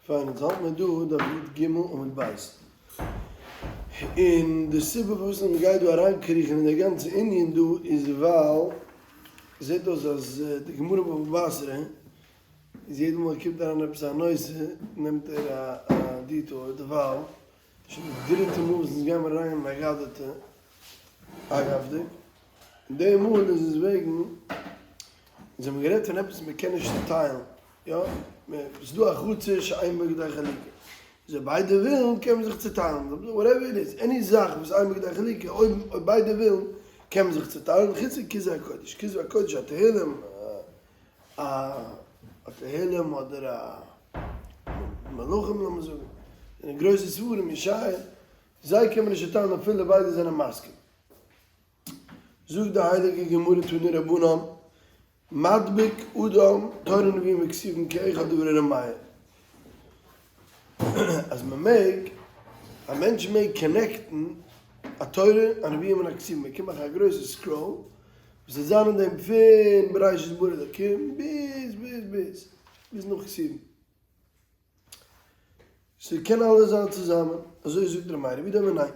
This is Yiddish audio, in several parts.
פיין, יעצט האלט מען דא דף י"ג עמוד ב'. און די סיבה פארוואס מען גייט דא אריינקריכן אין די גאנצע ענין דא איז ווייל זעט אויס אז די גמרא בבא בתרא איז יעדע מאל קומט אריין עפעס א נושא נעמט ער א detour, דערווייל שוין די דריטע מאל וואס אונז גיימער אריין אין אגדתא אגב'דיג, און די מאל איז עס וועגן אונז האבן גערעדט פון עפעס מען קען נישט צוטיילן, יא, ס'איז דא א חצר שאין בה כדי חלוקה, איז אויב ביידע ווילן קען מען זיך צוטיילן, whatever it is, any זאך וואס אין בה כדי חלוקה, אויב אויב ביידע ווילן קען מען זיך צוטיילן, חוץ פון כתבי הקודש, כתבי הקודש א תהלים, א תהלים אדער א מלכים לאמיר זאגן, זענען גרויסע ספרים, ישעיה, זיי קען מען נישט צוטיילן אפילו ביידע זענען מסכים. זאגט די הייליגע גמרא תנו רבנן, מדביק אדם תורה נביאים וכתובים כאחד דברי ר' מאיר, אז מען מעג, א מענטש מעג connect ן א תורה, א נביאים און א כתובים, מען קען מאכן א גרויסע scroll וואס וועט זיין אין דעם פון בראשית ברא אלקים ביז ביז ביז ביז נאך כתובים. ס'קען אלעס זיין צוזאמען, אזוי זאגט ר' מאיר, רבי יהודה אומר ניין,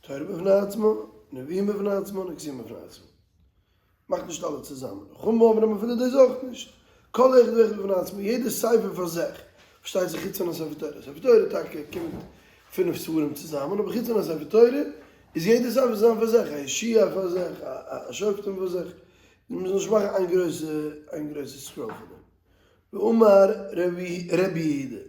תורה בפני עצמה, נביאים בפני עצמה, און כתובים בפני עצמה. מאכט נישט אלע צוזאמען. חכמים אומרים אפילו דאס אויך נישט. כל אחד ואחד בפני עצמו, יעדע ספר פאר זיך. פארשטייט זיך חוץ פון א ספר תורה. ספר תורה טאקע קומט פינף ספרים צוזאמען, אבער חוץ פון א ספר תורה איז יעדע ספר צוזאמען פאר זיך, א יהושע פאר זיך, א שופטים פאר זיך. מ'זאל נישט מאכן איין גרויסע איין גרויסע scroll פון דעם. ואמר רבי יהודה,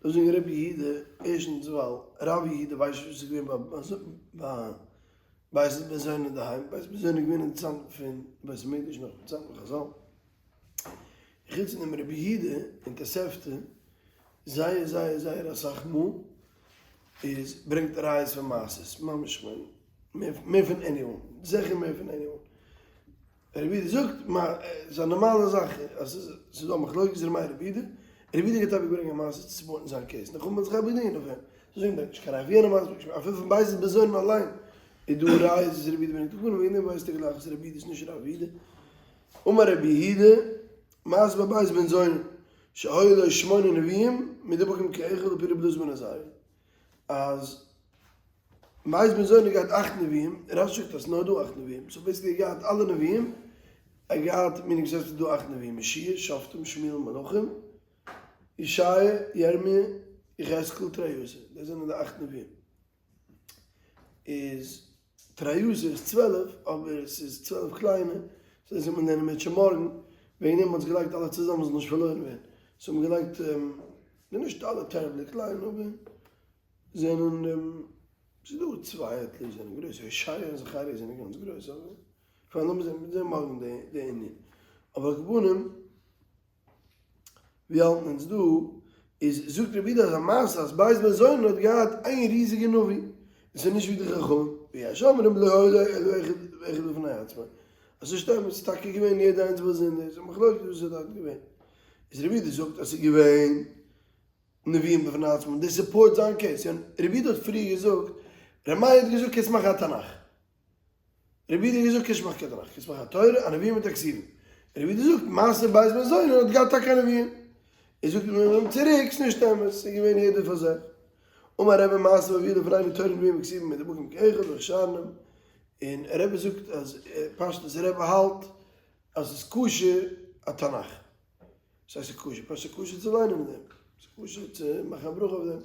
דאס זאגן רבי יהודה, ערשטנס ווייל רב יהודה ווייסט נישט וואס איז געווען ביי בית בן זונה אינדערהיים, בית בן זונה איז געווען אין די צייטן פון בית המקדש נאך די צייטן פון חזל, חוץ פון דעם רבי יהודה אין תוספתא זייער זייער זייער אסאך מאל איז ברענגט ראיות פון מעשות, ממש כ'מיין מער פון anyone, זיכער מער פון anyone. רבי יהודה זאגט, ס'איז א נארמאלע זאך אז ס'איז דא א מחלוקת ר' מאיר רבי יהודה, רבי יהודה גייט אייביג ברענגען א מעשה צו support ן זיין case, נאך אמאל זיך אייביג דינגען אויף אים, זיי זאגן ברענג נישט קיין ראיה פון יענע מעשה, ברענג נישט אפילו פון בית בן זונה אליין איז דא ראיות וואס רבי יהודה ברענגט, און וועגן דעם ווייסט ער גלייך אז רבי יהודה איז נישט רב יהודה. אמר רבי יהודה, מעשה בבית בן זונה, שהיו לו שמונה נביאים מדובקים כאחד על פי רבי אלעזר בן עזריה, אז בית בן זונה געהאט אכט נביאים, רש"י זאגט אז ס'נאר דא אכט נביאים, so basically ער געהאט אלע נביאים, ער געהאט meaning ס'הייסט ס'איז דא אכט נביאים, יהושע, שופטים, שמואל, מלכים, ישעיה, ירמיה, יחזקאל, תרי עשר, דאס זענען די אכט נביאים. איז תרי עשר איז 12, אבער ס'איז 12 קליינע, so דאס וועט מען לערנען מיט מארגן, וועגן דעם האט עס געלייגט אלע צוזאמען זאל נישט פארלוירן ווערן, so האט מען געלייגט, נישט אלע terribly קליין אבער. זענען ס'איז דא צוויי at least זענען גרויס, הושע און זכריה זענען גאנץ גרויס אבער פיין לאמיר זען מיר זען מארגן די די ענין אבער על כל פנים ווי האלטן אונז דא איז זאגט רבי יהודה אז א מעשה אז בית בן זונה האט געהאט איין ריזיגע נביא און ס'איז נישט ווי די חכמים ויש אומרים לא היה לו אלא אחד ואחד בפני עצמו אז ס'שטימט ס'איז טאקע געווען יעדע איינס באזונדער ס'איז א מחלוקת וואס איז דארט געווען איז רבי יהודה זאגט אז ס'איז געווען נביאים בפני עצמם, דאס support זיין case, רבי יהודה האט פריער געזאגט, ר' מאיר האט געזאגט קענסט מאכן א תנך, רבי יהודה האט געזאגט קענסט מאכן קיין תנך, קענסט מאכן א תורה, א נביאים מיט א כתובים, רבי יהודה זאגט מעשה בית בן זונה האט געהאט טאקע א נביאים, ער זאגט אים צוריק ס'איז נישט אמת, ס'איז געווען יעדער פאר זיך, אמר רבי מעשה בהביאו לפנינו תורה נביאים וכתובים מדובקים כאחד והכשרנם, און רבי זאגט אז פשטות רבי האלט אז ס'איז כשר א תנך. ס'הייסט ס'איז כשר, פשוט ס'איז כשר צו ליינען מיט דעם, ס'איז כשר צו מאכן א ברכה אויף דעם.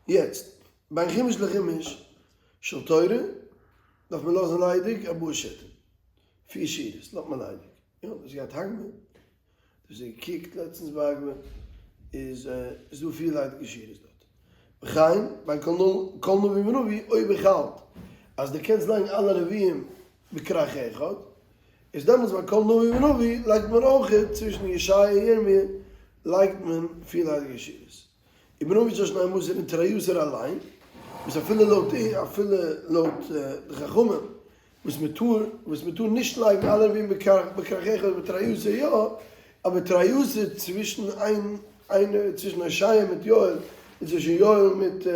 יעצט, בין חומש לחומש של תורה דארף מען לאזן ליידיג ארבעה שיטים, פיר שורות לאזט מען ליידיג. יא, דאס גייט הגבה, דאס איז געקוקט לעצטנס ביי הגבה, איז איז דא פיר ליידיגע שורות דארט. וכן, בין כל נביא ונביא, אויב איך האלט אז דו קענסט לייגן אלע נביאים בכרך אחד, איז דעמאלטס ביי כל נביא ונביא לייגט מען אויך צווישן ישעיה און ירמיה לייגט מען פיר ליידיגע שורות. ובנביא של שנים עשר און תרי עשר אליין, וואס אפילו לויט אפילו לויט די חכמים וואס מען טאר וואס מען טאר נישט לייגן אלע נביאים בכרך אחד בתרי עשר יא, אבער תרי עשר צווישן איין איינער צווישן הושע מיט יואל און צווישן יואל מיט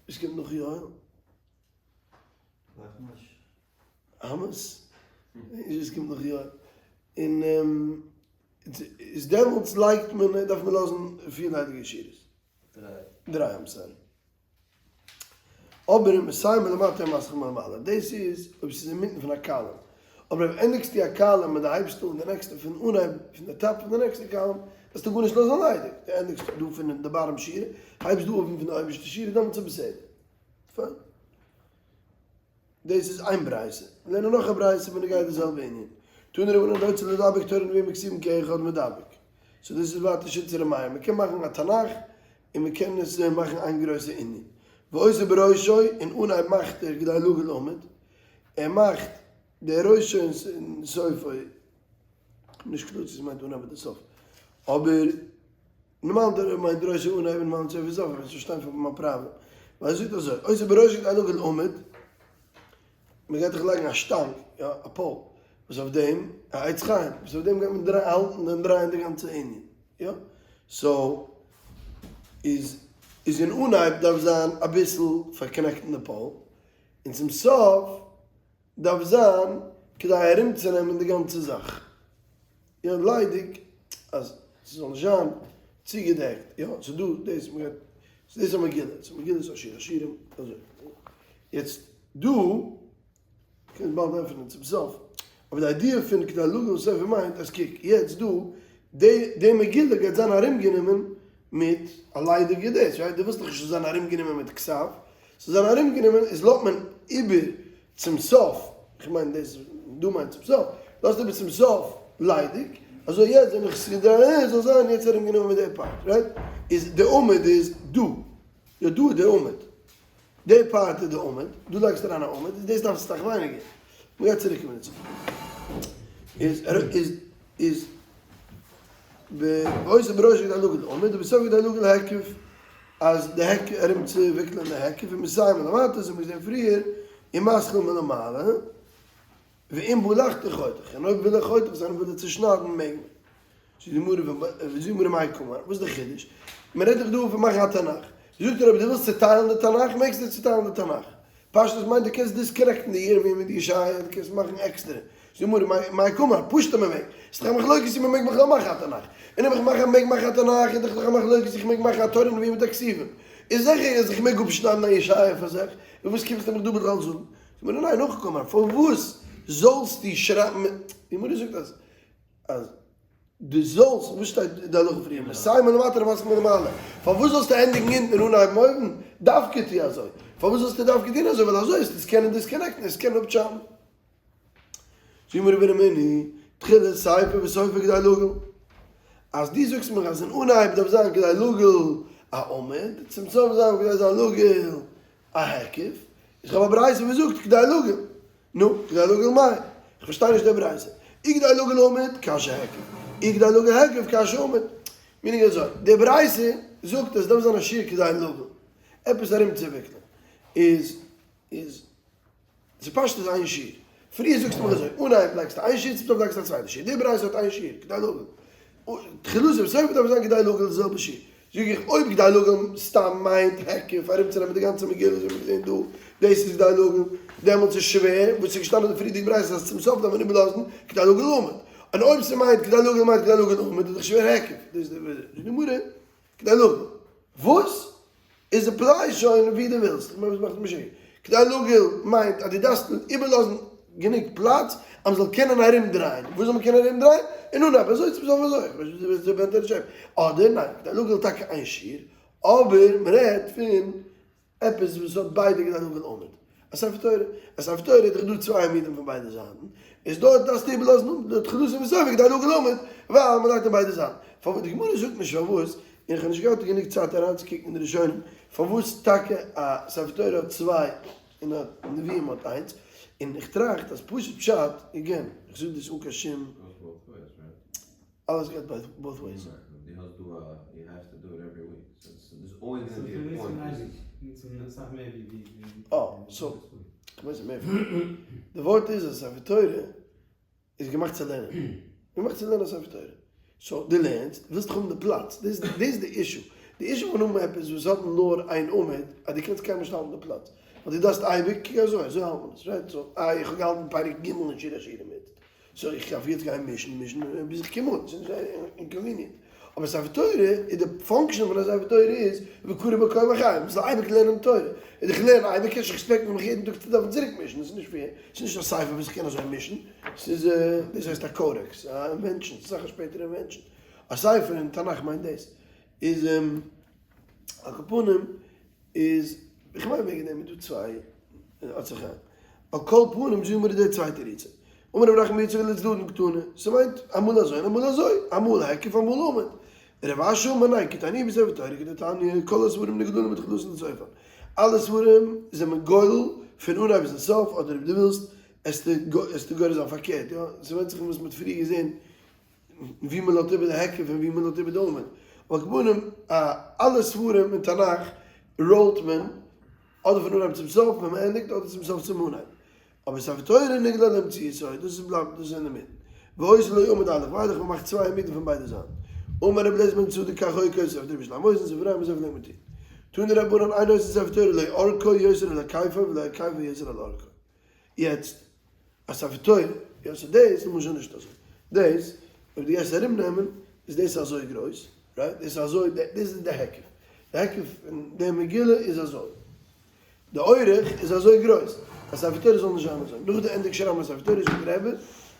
וואס קומט נאך יואל? עמוס? נישט וואס קומט נאך יואל. און. איז דעמאלטס לייגט מען, דארף מען לאזן פיר ליידיגע שורות. דריי I'm sorry. אבער מסיים מלמטה ומתחיל מלמעלה, דאס איז אויב ס'איז אינמיטן פון א column. אבער אויב ענדיגסטו א column און דו הייבסט אן די נעקסטע פון אנהייב פון די top פון די נעקסטע column, וועסטו גארנישט לאזן ליידיג. דו ענדיגסט דא פון די bottom שורה, הייבסט דא אן פון די אויבערשטע שורה, דעמאלטס איז בסדר. פיין. דאס איז איין ברייתא. מיר לערנען נאך א ברייתא בנוגע די זעלבע ענין. תנו רבנן הרוצה לדבק תורה ונביאים וכתובים כאחד מדבק. so דאס איז ווייטער שיטת ר' מאיר. מען קען מאכן א תנך און מען קען עס מאכן איין גרויסע ענין. ועושה בראשו, און אנהייב מאכט ער כדי לגול עמוד. ער מאכט די ראשו און סופו. כ'בין נישט קלאר צו עס מיינט אנהייב אדער סוף. אבער. נארמאל דער מיינט ראשו אנהייב און מיינט סוף איז סוף, וועסט פארשטיין פון מיין פראבלעם. ווייל ער זאגט אזוי, עושה בראשו כדי לגול עמוד, מען גייט דאך לייגן א שטאנג, יא, א pole, וואס אויף דעם, א עץ חיים, וואס אויף דעם גייט מען האלטן און דרייען די גאנצע ענין, יא? so, איז איז אין אנהייב דארף זיין אביסל פאר connect ן די pole, און צום סוף דארף זיין כדי ארומצונעמען די גאנצע זאך. יא ליידיג אז ס'זאל נישט זיין צוגעדעקט, יא ס'איז דא דאס מ'גייט דאס איז א מגילה, ס'איז מגילה ס'איז א שיר השירים אזוי. יעצט דא קענסט באלד עפענען צום סוף, אבער די idea פון כדי לגול סופו מיינט אז קוק יעצט דא די די מגילה גייט זיין ארומגענומען מיט א ליידיגע דאס, right? דו ווילסט דאך נישט ס'זאל זיין ארומגענומען מיט כתב, ס'זאל זיין ארומגענומען איז לאזט מען איבער צום סוף, איך מיין דאס דא מיינט צום סוף, לאזט איבער צום סוף ליידיג, אזוי יעצט ווען איך ס'געדרייט זאל זיין יעצט ארום גענומען מיט די part, right? איז די עמוד איז דא, יא דא איז די עמוד, די part איז די עמוד, דא לייגסטו אריין א עמוד, איז דאס דארף אסאך ווייניגער, מ'גייט צוריק קומען דערצו. איז איז איז ועושה בראשו כדי לגול עמוד ובסופו כדי לגול היקף. אז די היקף ארום צו וויקלען די היקף ומסיים מלמטה אזוי ווי מיר געזען פריער ומתחיל מלמעלה ואם בא לחתוך חותך און אויב וויל ער חותך זיין וויל ער צושניידן מעג מען. זאגט די גמרא זאגט די גמרא מאי קאמר וואס איז די חידוש? מען רעדט דאך דא פון מאכן א תנך זאגט ער אויב דו ווילסט צוטיילן די תנך מעגסטו צוטיילן די תנך פשטות מיינט דו קענסט disconnect ן די ירמיה מיט די ישעיה דו קענסט מאכן עקסטערע. זאגט די גמרא מאי קאמר, פשטא מען מעג, ס'איז דאך א מחלוקת צו מען מעג בכלל מאכן א תנך, און אויב איך מאך א מעג מאכן א תנך איז דאך דאך א מחלוקת איך מעג מאכן א תורה נביאים מיט א כתובים, איז זיכער אז איך מעג אפשניידן א ישעיה פאר זיך, און וואס קומסטו מיך דא בכלל זאגן? זאגט די גמרא ניין הכי קאמר, פארוואס זאלסטו שרייבן, די גמרא זאגט אז אז. דו זאלסט, וואס שטייט אין די הלכה פריער, מסיים מלמטה ומתחיל מלמעלה, פארוואס זאלסטו ענדיגן אונטן און אנהייבן אויבן, דווקא טו אזוי, פארוואס זאלסטו דווקא טון אזוי, ווייל אזוי וועסטו עס קענען disconnect ן, עס קענען אפטשאפן. זאגט מיר רבינו מני, תחילת ספר וסופו כדי לגול, אז דו זאגסט מיך אז אין אנהייב דארף זיין כדי לגול א עמוד, צום סוף זיין כדי זיין לגול א היקף, איך האב א ברייתא וואס זאגט כדי לגול, נו, כדי לגול מאי? איך פארשטיי נישט די ברייתא. אי כדי לגול עמוד, קשיא היקף. אי כדי לגול היקף, קשיא עמוד. meaning אזוי, די ברייתא זאגט אז עס דארף זיין א שיעור כדי לגול, עפעס ארומצואוויקלען, איז איז ס'פשט איז איין שיעור. פריער זאגסטו מיך אזוי, אנהייב לייגסטו איין שיעור, צום סוף לייגסטו א צווייטע שיעור. די ברייתא האט איין שיעור, כדי לגול. תחילתו וסופו דארף זיין כדי לגול די זעלבע שיעור. זאג איך אויב כדי לגול סתם מיינט היקף ארומצונעמען די גאנצע מגילה אזוי ווי מיר זעהן דא, דאס איז כדי לגול, דעמאלטס איז שווער וואס איז געשטאנען אין די פריערדיגע ברייתא אז צום סוף דארף מען איבערלאזן כדי לגול עמוד, און אויב ס'מיינט כדי לגול מיינט כדי לגול עמוד איז דאך שווער היקף, דאס איז די גמרא כדי לגול. וואס? איז apply שוין ווי דו ווילסט, איך מיין וואס מאכט משוגע? כדי לגול מיינט אז דו דארפסט איבערלאזן גענוג פלאץ אז מ'זאל קענען ארומדרייען, וואס זאל מען קענען ארומדרייען? אין אנהייב אזוי צום סוף אזוי, איך ווייס נישט ווי אזוי ווענט ער אדער ניין, כדי לגול טאקע איין שיעור, אבער מ'רעדט פון עפעס וואס האט ביידע כדי לגול עמוד. א ספר תורה, א ספר תורה איז דאך דא צוויי עמודים פון ביידע זייטן, איז דארט דארפסטו איבערלאזן די תחילתו וסופו כדי לגול עמוד, ווייל מען לייגט אין ביידע זייטן. פארוואס די גמרא זאגט נישט פארוואס, און איך האב נישט געהאט גענוג צייט אריינצוקוקן אין די ראשונים, פארוואס טאקע א ספר תורה האט צוויי און א נביאים האט איינס, און איך טראכט אז פשוט פשט, again, איך זאג דאס אן קיין שום. אלעס גייט both ways. אה, so, כ'מיין ס'איז מער פון די ווארט איז אז ספר תורה איז געמאכט צו לערנען. געמאכט צו לערנען א ספר תורה. so, דו לערנסט, ווילסט דאך האבן די פלאץ. דאס איז די issue. די issue פון האבן עפעס וואס האט נאר איין עמוד, אז דו קענסט קיינמאל נישט האלטן די פלאץ. ווייל דו דארפסט אייביג, קוק אזוי, אזוי האלט מען עס, right? so, אה, איך האב געהאלטן פרק ג' אין שיר השירים יעצט. סאו איך דארף יעצט גיין מישן מישן ביז איך קום אן, ס'איז נישט inconvenient. אבער ספר תורה איז די function פון א ספר תורה איז וקרא בו כל החיים, מ'זאל אייביג לערנען תורה. און איך לערן אייביג, קענסט נישט expect ן פון מיך יעדן טאג צו דארפן צוריק מישן, עס איז נישט fair, ס'איז נישט א ספר וואס איך קען אזוי מישן, ס'איז דאס הייסט א codex, א invention, ס'איז אסאך א שפעטערע invention. א ספר אין תנך מיינט דאס. איז על כל פנים איז, איך מיין וועגן דעם איז דא צוויי עצי חיים. על כל פנים זאגן מיר די צווייטע ריצה. אמר רב נחמן בר יצחק לצדדין קתני, ס'מיינט אמאל אזוי און אמאל אזוי, אמאל היקף אמאל עמוד. רב אשי אמר ניין, כי תניא בספר תורה כדתניא, כל הספרים נגללים מתחילתן לסופן. אלע ספרים זענען גולל פון אנהייב ביזן סוף, אדער אויב דו ווילסט עסטו גולל זיין פארקערט, יא, ס'ווענדט זיך אין וואס מ'האט פריער געזען ווי מען לאזט איבער די היקף און ווי מען לאזט איבער די עמוד. על כל פנים, אלע ספרים אין תנך roll ט מען אדער פון אנהייב צום סוף ווען מען ענדיגט אדער צום סוף צום אנהייב. אבער ספר תורה נגלל לאמצעיתו, דאס איז בלייבט דאס איז אינדערמיטן. ועושה לו עמוד הלוך ואילך, מען מאכט צוויי עמודים פון ביידע זייטן. אמר רבי אליעזר בן צדוק כך היה כותב ספר תורה בירושלים עושין ספר רעים אזוי פלעגט מען טון. תנו רבנן אין עושין ספר תורה לא אורכו יותר על היקפו ולא היקפו יותר על אורכו. יעצט א ספר תורה, יא סאו דאס למשל נישט אזוי, דאס אויב דו גייסט ארום נעמען איז דאס אזוי גרויס, right? דאס איז אזוי, דאס איז די היקף, די היקף פון די מגילה איז אזוי, די אורך איז אזוי גרויס, א ספר תורה זאל נישט זיין אזוי, נאך די ענדיג שרייבן א ספר תורה זאגט דער רבי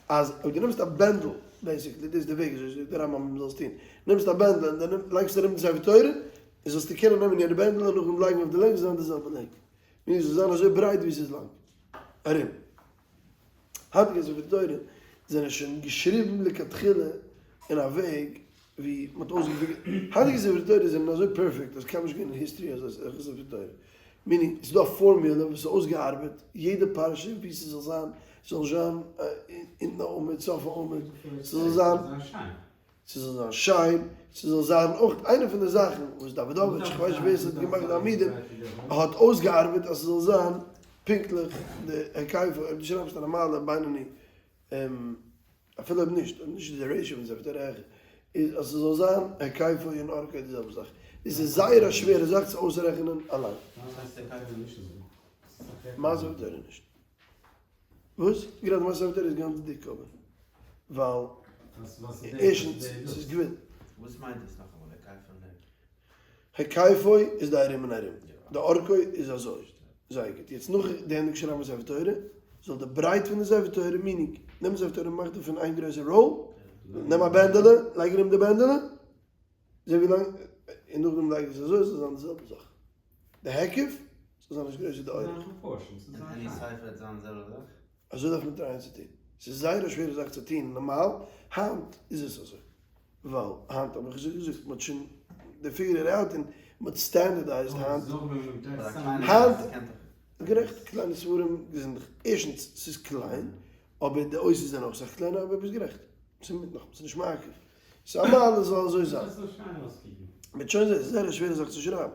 אז אויב דו נעמסט א בענדל, basically דאס איז די וועג אזוי זאגט דער רמב ם זאלסט טון, נעמסט א בענדל און דו לייגסט ארום די ספר תורה, זאלסטו קענען נעמען יענע בענדל און נאכדעם לייגן אויף די לענג זאל זיין די זעלבע לענג. מיר זאל זיין אזוי ברייט ווי ס'איז לאנג ארום. היינטיגע ספרי תורה זענען שוין געשריבן לכתחילה אין א וועג ווי מ'האט אויסגע figure ט, היינטיגע ספרי תורה זענען אזוי perfect אז קיינמאל נישט געווען אין history אזעלכע ספרי תורה, meaning ס'איז דא א פארמיולע וואס איז אויסגעארבעט יעדע פרשה ווי ס'זאל זיין, ס'זאל נישט זיין אונטן א עמוד סוף א עמוד, ס'זאל זיין. ס'זאל זיין שיין, ס'זאל זיין אויך איינע פון די זאכן וואס דאווידאוויטש, כ'ווייס נישט ווער ס'האט געמאכט די עמודים, האט אויסגעארבעט אז ס'זאל זיין פונקטליך די היקף, אויב דו שרייבסט א נארמאלע בינוני, אפילו אויב נישט, אויב נישט איז די ratio פון ספר תורה העכער, איז אז ס'זאל זיין היקפו און אורכו די זעלבע זאך. דאס איז זייער א שווערע זאך צו אויסרעכענען אליין. מה ספר תורה נישט? וואס? גראדע מיין ספר תורה איז גאנץ דיק אבער ווייל ערשטנס ס'איז געווען. וואס מיינט דאס נאכאמאל היקפו און היקפו איז די ארום און ארום, די אורכו איז אזוי. זייער גוט. יעצט נאך די ענדיג שרייבן ספר תורה, זאל די ברייט פון די ספר תורה, meaning, נעם די ספר תורה און מאך דערפון איין גרויסע roll, נעם א בענדעלע, לייג ארום די בענדעלע, זע ווי לאנג, און נאכדעם לייג עס אזוי, ס'זאל זיין די זעלבע זאך. די היקף זאל זיין נישט גרויס ווי די אורך. אזוי דארף מען try ען צו טון. ס'איז זייער א שווערע זאך צו טון נארמאל, היינט איז עס אזוי. ווייל היינט האב איך אזוי געזאגט, מ'האט שוין די figure out און מ'האט standardized היינט. היינט, גערעכט, קליינע ספרים זענען דאך, ערשטנס ס'איז קליין, אבער די אותיות זענען אויך סאך קלענער, אבער ביסט גערעכט. ס'איז נישט מעכב. ס'איז א מעלה עס זאל אזוי זיין. מ'וועט שוין זען, ס'איז זייער א שווערע זאך צו שרייבן.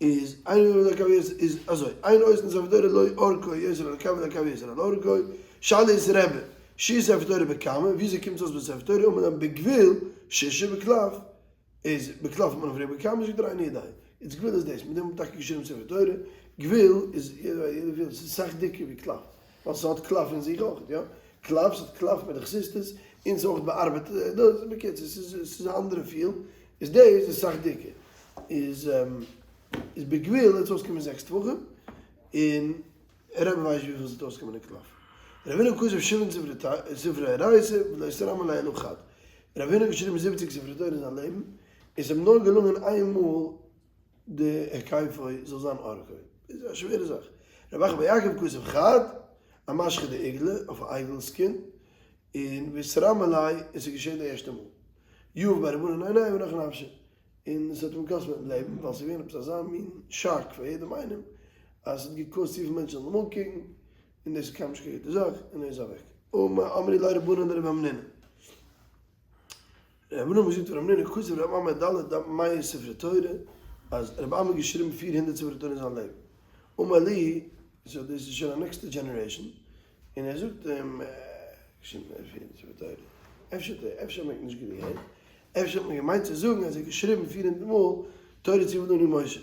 איז אין עושין היקפו איז אזוי, אין עושין ספר תורה לא אורכו יותר על היקפו ולא היקפו יותר על אורכו, שאלו את רבי, שיעור ספר תורה בכמה, וויאזוי קומט עס אויס ביי ספר תורה, אמר להם בגבול ששה בקלף, איז בקלף האט מען געפרעגט בכמה, זאגט ער איני יודע. איז גבול איז דאס, מיט דעם האט מען טאקע געשריבן ספר תורה, גבול איז יעדער וויל, ס'איז אסאך דיקער ווי קלף. ווייל ס'האט קלף אין זיך אויך, יא? קלף, ס'האט קלף מיט די חסיסטעס, און ס'איז אויך באארבעט, דאס, בקיצור, ס'איז, ס'איז א אנדערע feel, איז דאס איז סאך דיקער. איז, איז בגבול וועט עס אויסקומען זעקס טפחים, און רבי ווייסט וויפיל ס'וועט אויסקומען אין קלף. רב הונא כתב שבעים ספרי אורייתא ולא אתרמי ליה אלא חד. רב הונא האט געשריבן זיבעציג ספרי תורה אין זיין לעבן, און ס'איז אים נאר געלונגען איין מאל די היקפו זאל זיין אורכו איז א שווערע זאך. רב אחא בר יעקב כתב חד אמשכא דעיגלא אויף א אייגל skin און ואתרמי ליה און ס'איז געשען די ערשטע מאל. יהיב ביה רבנן עינייהו ונח נפשיה און עס האט אים געקאסט מיטן לעבן ווייל ס'איז געווען עפעס אזא מין שאק פאר יעדעם איינעם אז ס'האט געקאסט צופיל מענטשן זאלן אים אנקוקן און דאס איז קיינמאל נישט קיין גוטע זאך און ער איז אוועק. אמרי ליה רבנן לרב המנונא. רב המנונא זאגט פאר המנונא כתב רב אמי ד' מאות ספרי תורה אז רב אמי האט געשריבן 400 ספרי תורה אין זיין לעבן אמר לי so דאס איז שוין א נעקסטע generation און ער זאגט אים געשריבן 400 ספרי תורה אפשר אפשר האט מען נישט גוט געהערט אפשר האט מען געמיינט צו זאגן אז ער האט געשריבן 400 מאל תורה צוה לנו משה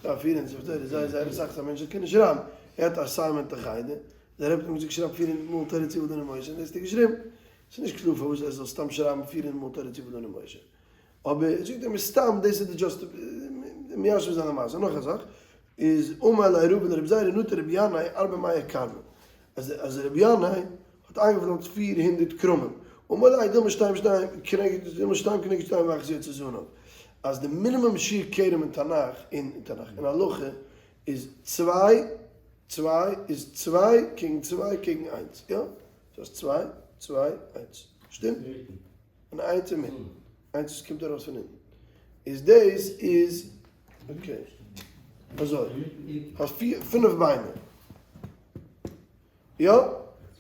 יא 400 ספרי תורה איז זייער זייער אסאך אז א מענטש זאל קענען שרייבן ער האט א assignment אין חדר דער רבי האט אים געזאגט שרייב 400 מאל תורה צוה לנו משה און דאס האט ער געשריבן. ס'איז נישט קלאר פארוואס ער זאל סתם שרייבן 400 מאל תורה ציוה לנו משה. אבער זאגט ער מסתם דאס איז די just מיישב זיין די מעשה. נאך א זאך איז אמר ליה רבא לרבי זירא נטע רבי ינאי ארבע מאה כרמי. אז רבי ינאי האט איינגעפלאנצט 400 כרמים. אמר ליה דילמא שתיים שתיים כנגד דילמא שתיים כנגד שתיים ואחת יוצא זנב. אז די מינימום שיעור כרם אין תנך אין תנך אין הלכה איז צוויי צוויי איז צוויי קעגן צוויי קעגן איינס. יא? דאס איז צוויי צוויי איינס. שטימט? און איינס אינמיטן. איינס וואס קומט ארויס פון אונטן. איז דאס איז okay. אזוי. האסט פיר פינף ביימער. יא?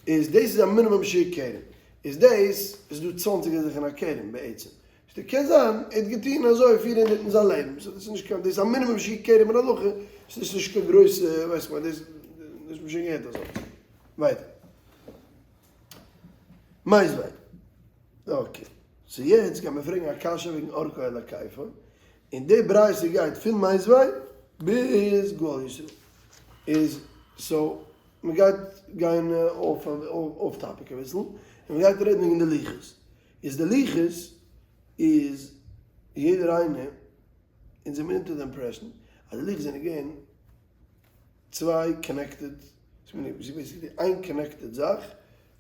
איז דאס איז א מינימום שיעור כרם. איז דאס איז דא 20 אזעלכע אין א כרם בעצם. איז קען זיין ער האט געטון אזוי 400 אין זיין לעבן. so דאס איז נישט קיין דאס איז א מינימום שיעור כרם אין הלכה. ס'איז נישט קיין גרויסע ווייסט מען דאס דאס האט מען שוין געהערט אזוי. ווייטער. מיתיבי. okay. so יעצט גייט מען פרעגן א קשיא וועגן אורכו על היקפו. און די ברייתא גייט פון מיתיבי ביז גאל ישראל. איז so מען גייט גיין אויף topic אביסל. און מען גייט רעדן וועגן די לוחות. איז די לוחות איז יעדער איינער אונז זעמיר אונטער די impression אז די לוחות זענען געווען צוויי connected, ס'איז basically איין connected זאך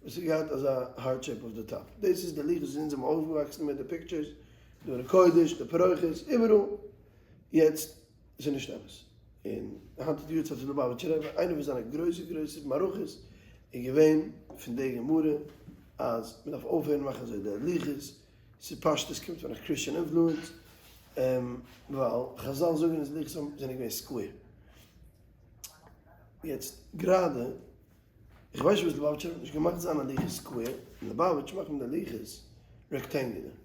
וואס האט געהאט אזא heart shape אויף די top. דאס איז די לוחות וואס אונז זעמיר אויפגעוואקסן מיט די pictures, די ארון קודש, די פרוכת, איבעראל. יעצט, עס איז נישט אמת. און היינט איז די יארצייט פון ליובאוויטשער רבי, איינע פון זיינע גרויסע גרויסע מערכות איז געווען פון די גמרא אז מען דארף אויפהערן מאכן אזוי די לוחות, ס'איז פשטות קומט פון א Christian influence, ווייל חזל זאגן אז לוחות זענען געווען square. יעצט גראדע, איך ווייס נישט וואס ליובאוויטשער האט נישט געמאכט זיינע לוחות square, אין ליובאוויטש מאכט מען די לוחות rectangular,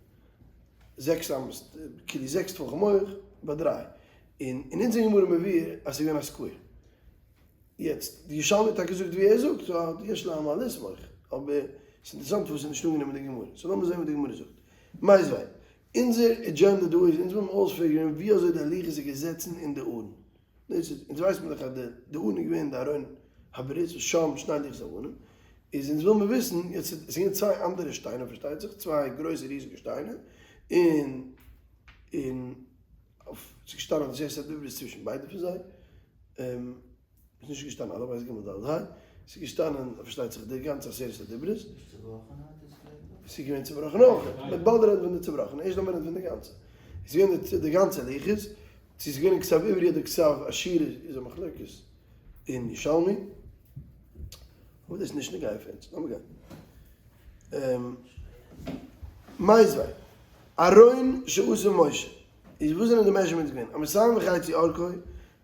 6 אמות, כאילו 6 טפחים הויך ביי דריי, און אין אונזער גמרא מבואר אז ס'איז געווען א square. יעצט, די ירושלמי האט טאקע געזאגט ווי ער זאגט, so האט יש למה לסמוך, אבער ס'איז אינטערעסאנט פארוואס ס'איז נישט אנגענומען די גמרא. so לאמיר זען וואס די גמרא זאגט. מיתיבי, אונזער agenda דא איז, אונז ווילן אויספיגערן ווי אזוי די לוחות איז געזעצן אין די ארון. דאס איז, אונז ווייסט מען דאך אז די ארון איז געווען די ארון הברית, ושם שני לוחות אבנים. איז אונז וויל מיר וויסן, יעצט עס איז געווען צוויי אנדערע שטיינער פארשטייט זיך, צוויי גרויסע ריזיגע שטיינער, און אויף, ס'איז געשטאנען עשרת הדיברות צווישן ביידע פון זיי, איז נישט געשטאנען אלף בית גימל דלת ה', ס'איז געשטאנען פארשטייט זיך די גאנצע עשרת הדיברות. ס'איז געווען צובראכן אויך, מ'וועט באלד רעדן פון די צובראכן, ערשט לאמיר רעדן פון די גאנצע. ס'איז געווען די גאנצע לוחות, צו ס'איז געווען אין כתב עברי אדער כתב אשורי איז א מחלוקת אין ירושלמי, אבער דאס איז נישט נוגע פאר אונז, לאמיר גיין. מיתיבי, ארון שעשה משה, איז וואס זענען די measurements געווען? אמתים וחצי אורכו,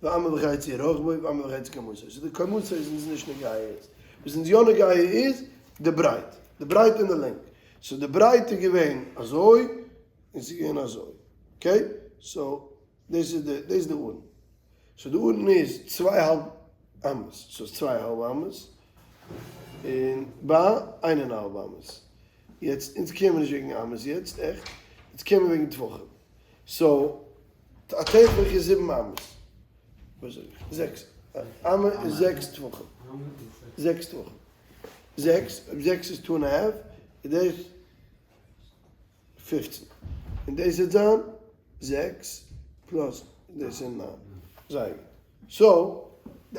ואמה וחצי רחבו, ואמה וחצי קומתו. so די קומתו איז אונז נישט נוגע יעצט. וואס אונז יא נוגע איז די ברייט. די ברייט און די לענג. so די ברייט איז געווען אזוי, און ס'איז געווען אזוי. okay? so דאס איז די, דאס איז די ארון. so די ארון איז 2.5 אמות. so ס'איז 2.5 אמות. און ביי 1.5 אמות. יעצט, אונז קומען נישט וועגן אמות יעצט, עכט. אונז קומען וועגן טפחים. so, א טפח איז 7 אמות. וואס זאג איך? זעקס. אמה איז 6 טפחים. 6 טפחים. זעקס, אויב זעקס איז 2.5, איז דאס 15. און דאס וועט זיין 6 plus דאס איז 9. זייער גוט. so,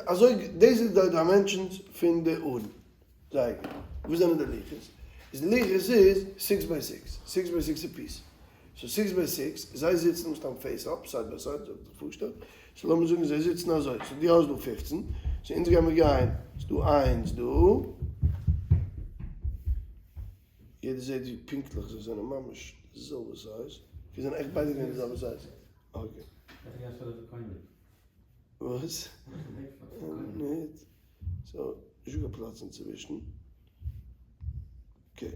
אזוי, דאס איז די dimensions פון די ארון. זייער גוט. וואס זענען די לוחות? איז די לוחות איז 6 by 6. 6 by 6 א piece. so 6 by 6, זיי זיצן מסתם face up, side by side, אזוי האב איך זיך פארגעשטעלט. so לאמיר זאגן זיי זיצן אזוי. so דו האסט דא 15. so אונז גיימיר גיין, ס'איז דא איינס דא. יעדער זעט ווי פונקטליך זיי זענען ממש די זעלבע size. זיי זענען עכט ביידע געווען די זעלבע size. okay. וואס? ניט. so, נישט דא קיין פלאץ אינצווישן. okay.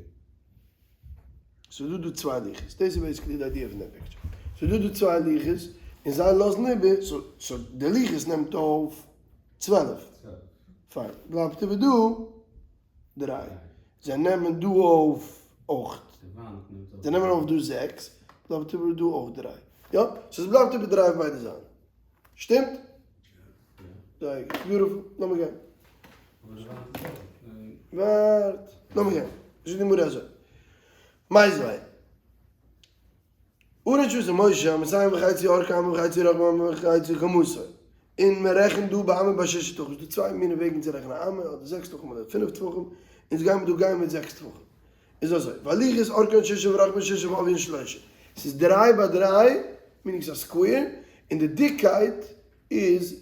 so דא דא צוויי לוחות. דאס איז basically די idea פון די picture. so דא דא צוויי לוחות, און זיי לאזן איבער, so so די לוחות נעמט אויף 12. פיין. בלייבט איבער דא דריי. זיי נעמען דא אויף אויך. זיי נעמען אויף דא זעקס, בלייבט איבער דא אויך דריי. יא? so עס בלייבט איבער דריי אויף ביידע זייטן. שטימט? זייער גוט. beautiful. לאמיר גיין. ווארט. לאמיר גיין. זאגט די גמרא אזוי. מיתיבי. ארון שעשה משה אמתים וחצי ארכו אמה וחצי רחבו אמה וחצי קומתו. און מען רעכנט דא באמה ובששה טפחים. ס'דא צוויי מיני וועגן צו רעכענען א אמה, אדער זעקס טפחים אדער פינף טפחים. אונז גיימער דא גיין מיט זעקס טפחים. איז אזוי, והלוחות ארכן ששה ורחבן ששה ועביין שלשה. ס'איז דריי ביי דריי, meaning ס'איז א square, און די דיקקייט איז,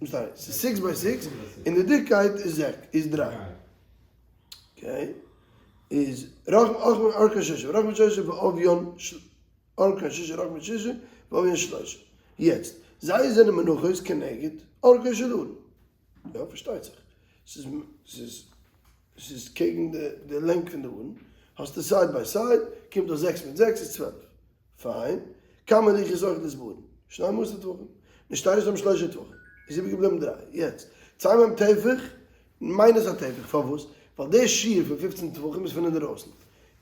sorry, ס'איז six by six, און די דיקקייט איז זעק, איז דריי. okay, איז רחב ארכן ששה ורחבן ששה ועביין ארכן ששה ורחבן ששה ועביין שלשה. יעצט, זיי זענען מונחות כנגד ארכו של ארון. יא, פארשטייט זיך. ס'איז ס'איז ס'איז קעגן די די לענג פון די ארון. האסטו side by side, קומט אויס זעקס מיט זעקס איז 12. פיין. כמה לוחות אוחזות בארון? שנים עשר טפחים. נשתיירו שם שלשה טפחים. איז איבערגעבליבן דריי. יעצט, צא מהם טפח, minus א טפח. פארוואס? ווייל די שיעור פון 15 טפחים איז פון אינדערויסן.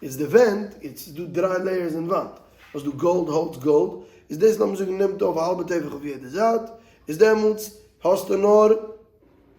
איז די ווענט, יעצט איז דא דריי layers אין וואנט. האסט דא גאלד, האלץ, גאלד. איז דאס לאמיר זאגן נעמט אויף א האלבע טפח אויף יעדע זייט. איז דעמאלטס האסטו נאר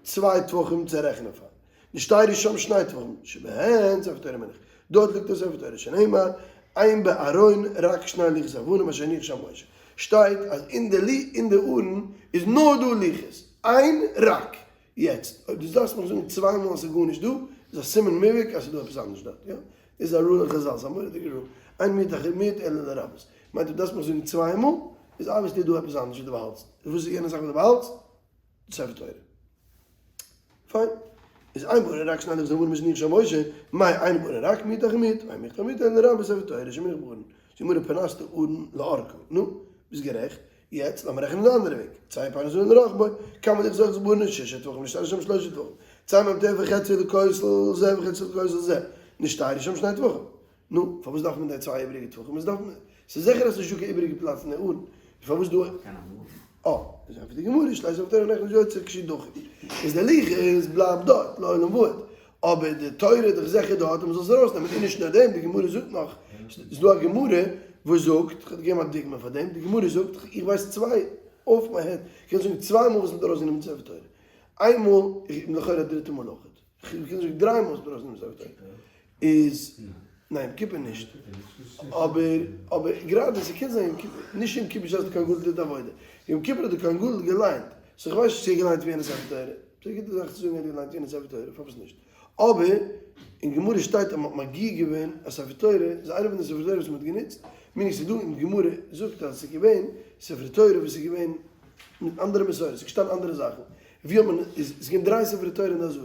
צוויי טפחים צו רעכענען פאר. נשתיירו שם שני טפחים שבהן ספר תורה מונח. דארט ליגט דער ספר תורה שנאמר אין בארון רק שני לוחות אבנים אשר הניח שם משה. שטייט אז אין די לי אין די ארון איז נאר דא לוחות, אין רק. יעצט אויב דו דארפסט מיך זאגן צוויי מאל אז ס'איז גארנישט דא, איז א סימן מובהק אז ס'איז דא עפעס אנדערש דארט, יא? דאס איז א rule אין חזל, ס'איז א מורא'דיגע rule, אין מיעוט אחר מיעוט אלא לרבות. מיינט אויב דארפסט מיך זאגן צוויי מאל, איז obviously דא עפעס אנדערש וואס דו באהאלטסט. וואס איז יענע זאך וואס דו באהאלטסט? די ספר תורה. פיין. איז אין בארון רק שני לוחות אבנים אשר הניח שם משה, מאי אין בארון רק מיעוט אחר מיעוט, אין מיעוט אחר מיעוט אלא לרבות ספר תורה שמונח בארון. זאגט גמרא פנסת ארון לארכו. נו, ביסט גערעכט. יעצט לאמיר רעכענען די אנדערע וועג. צא פנס ארון לרחבו, כמה לוחות אוחזות בארון ששה טפחים נשתיירו שם שלשה טפחים. צא מהם טפח חציו לכותל זה וחציו לכותל זה. נשתיירו שם שני טפחים. נו, פארוואס דארף מען די צוויי איבעריגע טפחים? עס דארף מען, ס'איז זיכער אז ס'איז נישטא קיין איבעריגע פלאץ אין די ארון. פארוואס דא? קען אמאל. אה, איז ענטפערט די גמרא, שלא ספר תורה נכנס ויוצא כשהוא דחוק. איז די לוחות בלייבט דארט לעולם ועד. אבער די תורה איז דאך זיכער דארט און מ'זאל עס ארויסנעמען. און נישט נאר דעם, די גמרא זאגט נאך, ס'איז דא א גמרא וואס זאגט, כ'וועל דיר געבן א דוגמא פאר דעם, די גמרא זאגט, איך ווייס צוויי off my head, כ'קען זאגן צוויי מאל וואס מ'האט ארויסגענומען די ספר תורה. איין מאל, לכאורה א דריטע מאל אויכעט. כ'קען זאגן דריי מאל וואס מ'האט ארויסגענומען ספר תורה. איז, ניין יום כיפור נישט, אבער אבער גראדע ס'קען זיין יום כיפור, נישט יום כיפור בשעת די כהן גדול טוט עבודה, יום כיפור האט די כהן גדול געליינט, so כ'ווייס נישט צו ער האט געליינט ווי יענע ספר תורה, ס'איז א גוטע זאך צו זאגן ער האט געליינט יענע ספר תורה, פארוואס נישט? אבער אין גמרא שטייט אז מ'האט מגיה געווען א ספר תורה, איז איינע פון די ספר תורה וואס מ'האט גענוצט, meaning ס'איז דא אין גמרא זאגט אז ס'איז געווען ספר תורה וואס איז געווען מיט אנדערע מסורות, ס'איז געשטאנען אנדערע זאכן, ווי האט מען, איז געווען דריי ספרי תורה אין די עזרה,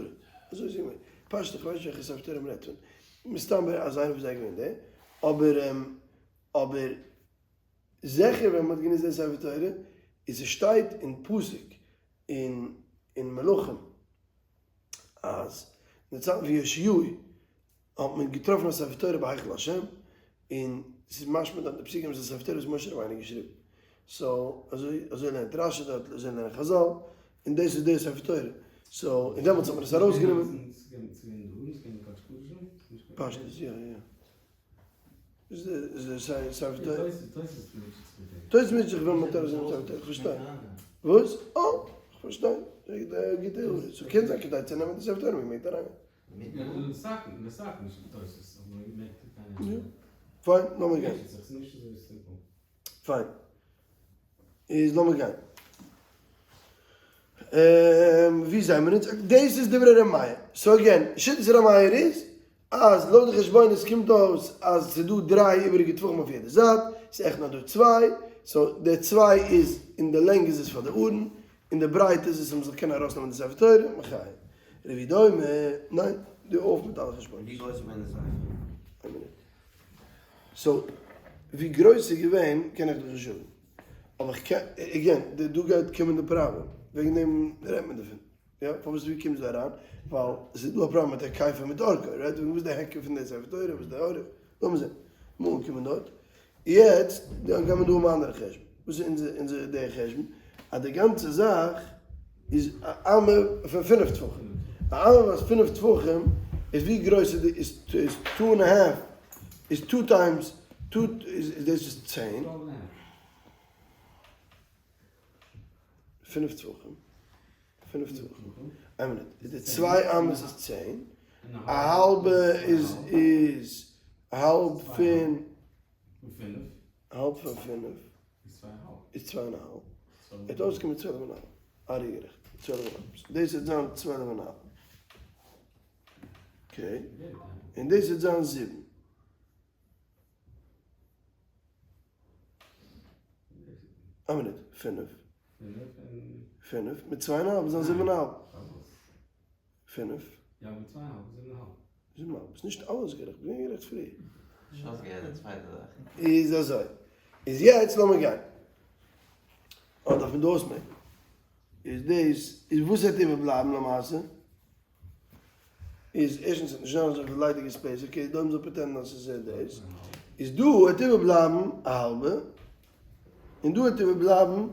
אזוי איז געווען. פשט איך ווייס נישט וועלכע ספר תורה מ'רעדט פון, מסתמא אז איינער פון זיי איז געווען דער, אבער אבער זיכער ווען מ'האט גענוצט דער ספר תורה, איז עס שטייט אין פסוק אין אין מלכים אז אין די צייטן פון יאשיהו האט מען געטראפן א ספר תורה בהיכל השם, און ס'איז משמע דארט אין די פסוקים אז די ספר תורה איז משה רבינו געשריבן. so אזוי אזוי לערנט רשי דארט, אזוי לערנען חזל, און דאס איז די ספר תורה. so און דעמאלטס האט מען עס ארויסגענומען. פשטות יא יא. איז די ספר תורה. תוס' מישט זיך ווען מ'האט ארויסגענומען ספר תורה, איך פארשטיי. וואס? אה! איך פארשטיי. גוטע הערה. so קען זיין כדאי צו נעמען די ספר תורה, מ'מעג אריינגיין. פיין, לאמיר גיין. פיין. איז לאמיר גיין. ווי זעמיר אונז? דאס איז דברי ר' מאיר. so again, שיטת ר' מאיר איז אז לויט די חשבונות קומט אויס אז ס'איז דא דריי איבעריגע טפחים אויף יעדע זייט, ס'איז עכט נאר דא צוויי, so די צוויי איז אין די לענג איז עס פאר די ארון, אין די ברייט איז עס אז מ'זאל קענען ארויסנעמען די ספר תורה, מחיה. רבי יהודה אומר, ניין, דו אויף מיט אלע חשבונות. ווי גרויס איז געווען די ספר? איין מינוט. so, ווי גרויס ס'איז געווען קען איך דיך נישט זאגן. אבער איך קען, again, דא גייט קומען די פראבלעם. וועגן דעם רעדט מען דערפון. יא, פארוואס ווי קומסטו אריין? ווייל עס איז דא א פראבלעם מיט היקפו מיט אורכו, right? וואס איז די היקף פון די ספר תורה, וואס איז די אורך? לאמיר זען. מ'וועט אנקומען דארט. יעצט גייען מיר דא האבן א אנדערע חשבון. וואס איז אונזער אונזער דער חשבון? אז די גאנצע זאך איז א אמה פון פינף טפחים. א אמה וואס פינף טפחים איז ווי גרויס איז די איז איז two and a half איז two times two איז דאס איז 10. פינף טפחים. פינף טפחים. איין מינוט. איז די צוויי אמות איז 10. א האלבע איז איז. האלב פון האלב פון פינף איז צוויי און א האלב. וועט אויסקומען 12 און א האלב. ארי גערעכט. 12 און א האלב. דאס וועט זיין 12 און א האלב. Okay. און דאס וועט זיין זיבן. א מינוט. פינף. פינף מיט צוויי און א האלב איז זיין זיבן און א האלב. פינף. יא, מיט צוויי און א האלב, זיבן און א האלב. זיבן און א האלב. ביסט נישט אלעס גערעכט, ביסט געווען גערעכט פריער. נישט אויסגעהערט די צווייטע זאך. איז אזוי. איז יעצט לאמיר גיין. אה, דארף מען דא אויסמעקן. איז דאס, איז וואס וועט איבערבלייבן למעשה? איז ערשטנס וועט נישט זיין אזויפיל ליידיגע space, okay, דא האבן זיי pretend אז ס'איז דאס. איז דא וועט איבערבלייבן א האלבע, און דא וועט איבערבלייבן